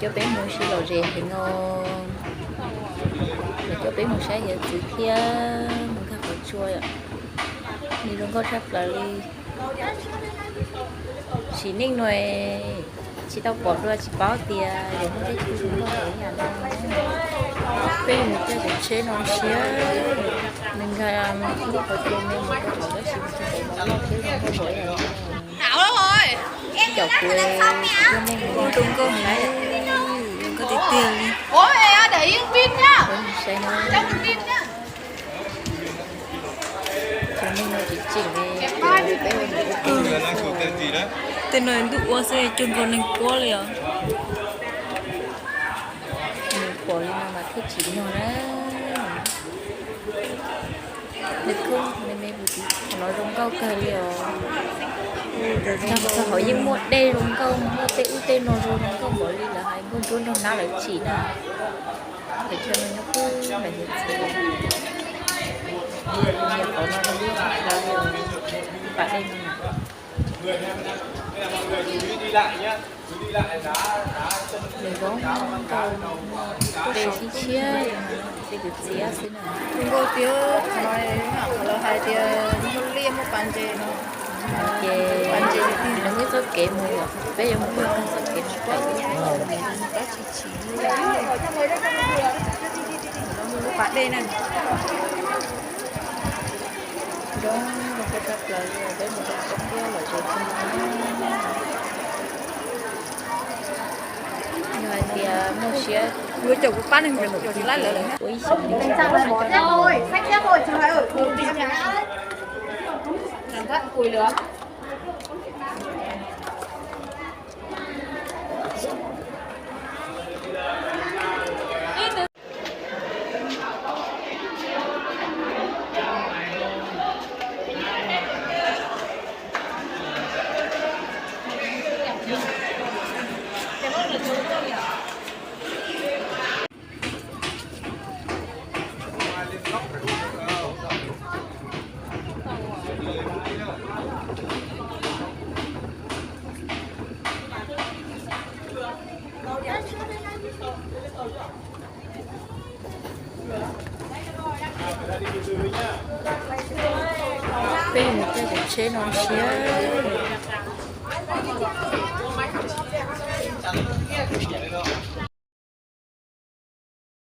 Coj peb mus saib lom zem heev os. Coj peb mus saib hiav txwv thiab mus nkag qhov tsua. Nws zoo nkauj tshaj plaws li. Sim neej no tsis tau pom dua tsis paub tias yuav muaj tej tug zoo nkauj ib yam no. Peb mus caij tsheb no siab, nws nkag ib qhov tsua me mus rau qhov tab sis mus txog ntawd mas loj thiab zoo nkauj npaum ib yam no. Cov kuv tsis coj nej mus zoo nkauj heev, zoo nkauj tiag tiag li. Saib na. Cov neeg no tsis tsim li, peb ua ntawm ub teb no xwb. Tej no ntuj ua xwb cuag nkaus neeg puab li os. Nws pom li no mas thiaj tsim nyog na. Nws khoob me me huv tib, qhov no zoo nkauj kawg li os. Tag txog hauv yeej muaj dej zoo nkauj, muaj tej ub tej no zoo zoo nkauj npaum li lawv hais nkauj ntsuab nraug nab lawv tsim na. Pes tsawg no nyob pub ntawm hiav txwv. Nias qhov no zoo nkauj tshaj plaws li os, pas dej no na. Nws zoo nkauj, tej tshiab tshiab, tej kwv txiav xwb na. Zoo nkauj tiag, qhov no qhov lawv hais tias muaj liaj muaj pas ntses no. Ces pas ntses nws muaj txoj kev mus, peb yuav mus txoj kev no, dab tsi tsis muaj lub pas dej na. Zoo nkauj tshaj plaws li, peb mus rau txoj kev lom zem tshaj no. Yog hais tias muaj siab, yuav caum kuv pab neeg mus caum tsis laib lawv lawm. Ua ib xyoos li. Peb mus caij tsheb no siab,